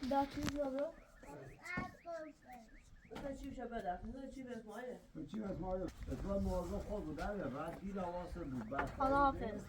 داخل خداحافظ.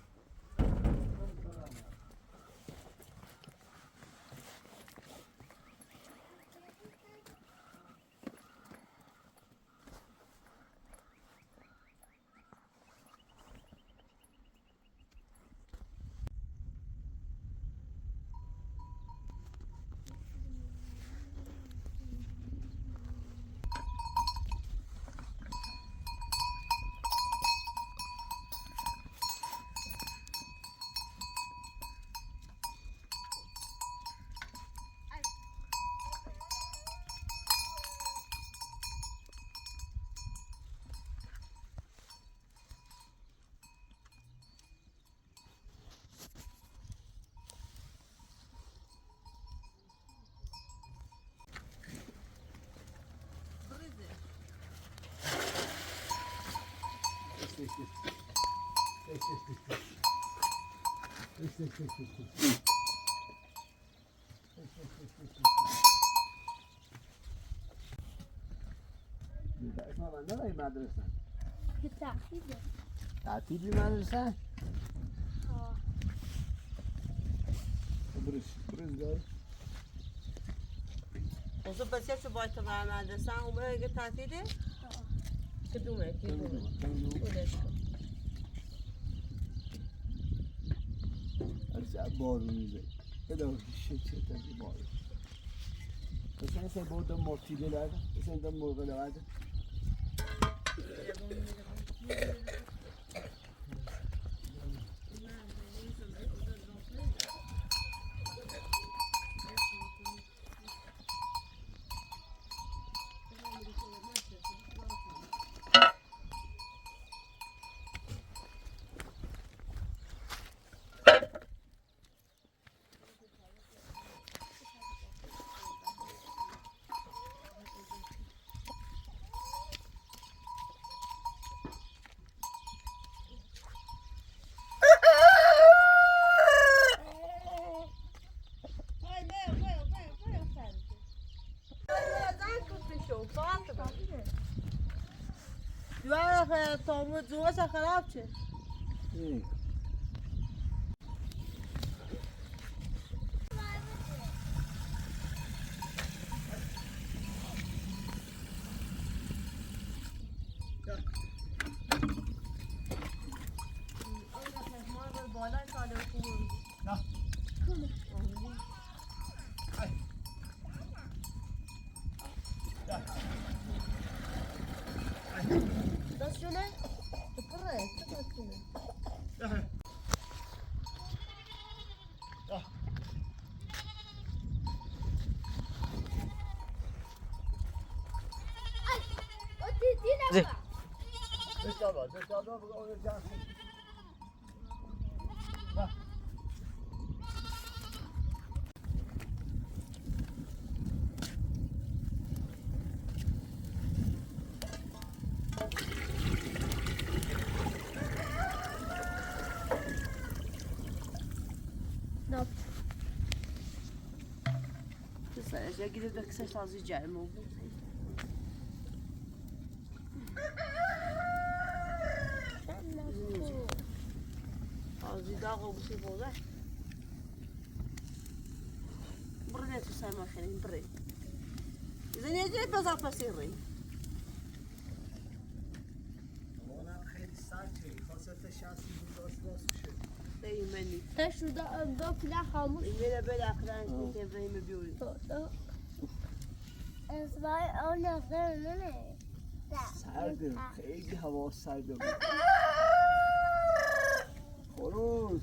مدرسة تعطيل. تعطيل المدرسة؟ اه. برش برش دار. وصب بس شو بايت مع المدرسة وما قلت تعطيلي؟ كدومة كدومة. وليش؟ أرجع باروني كده شيء شيء تاني بارون. بس أنا سأبغى دم مرتيل هذا، بس أنا دم مرغل هذا. جوازها خراب شي. ايه. سرده، خیلی هوا سرده بود. خروس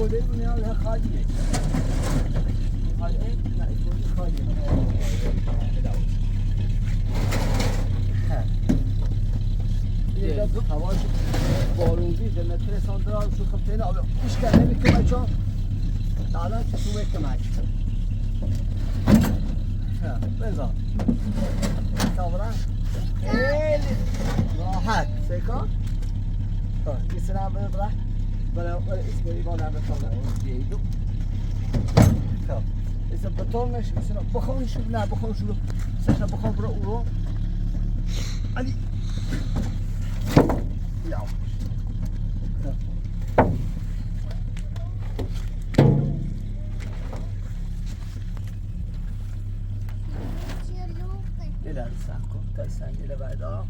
گوده اون خالیه. خالیه؟ نه این گوده خالیه. هواش بارونی ده نترسان شو خمتين أو إيش كان نبي كم أجا تعالى تسوي كم أجا ها بنزا تمام إيه راحت سيكا ها يسلام بنبرة بلا ولا اسمه يبغى نعمل طلع جيدو خب إذا بطلناش مثلا بخون شو لا بخون شو سخن بخون برا ورو علي يا إلى ساكو تسان إلى بعدها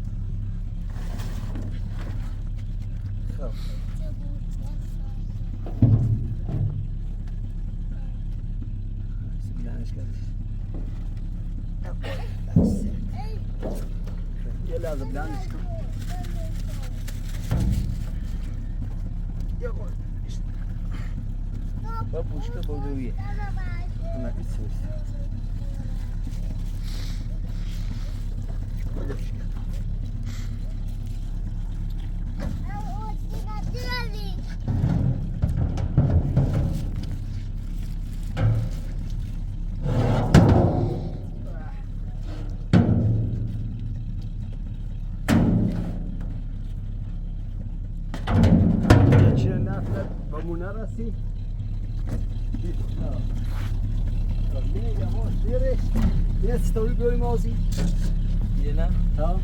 خب يلا زبلان بابوشكا بودوية أنا إتسوس بمونارسي یه ستوری بیاریم آزی یه نه؟ ها؟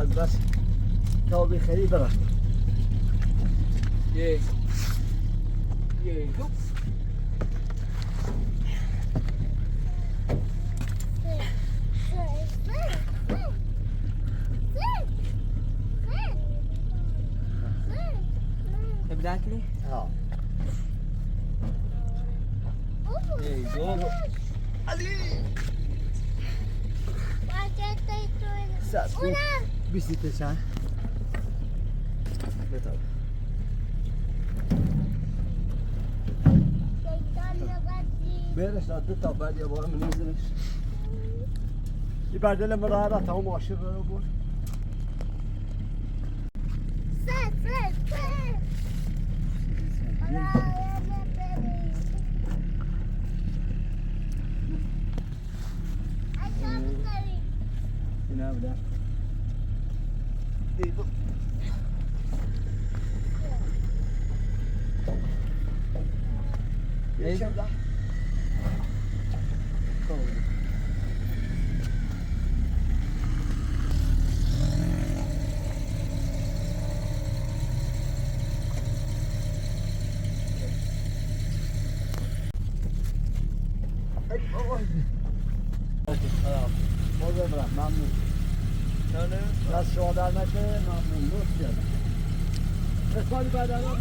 از بس تا خیلی برم یک یک دو تبدأ ها یک دو علی 29 بتاب برش دو تا بعد یه بار منزلش یه لما راه تا ماشین رو برد اینا بودن دست شما در نکنه ممنون لطف کردم. رسالی بعد الان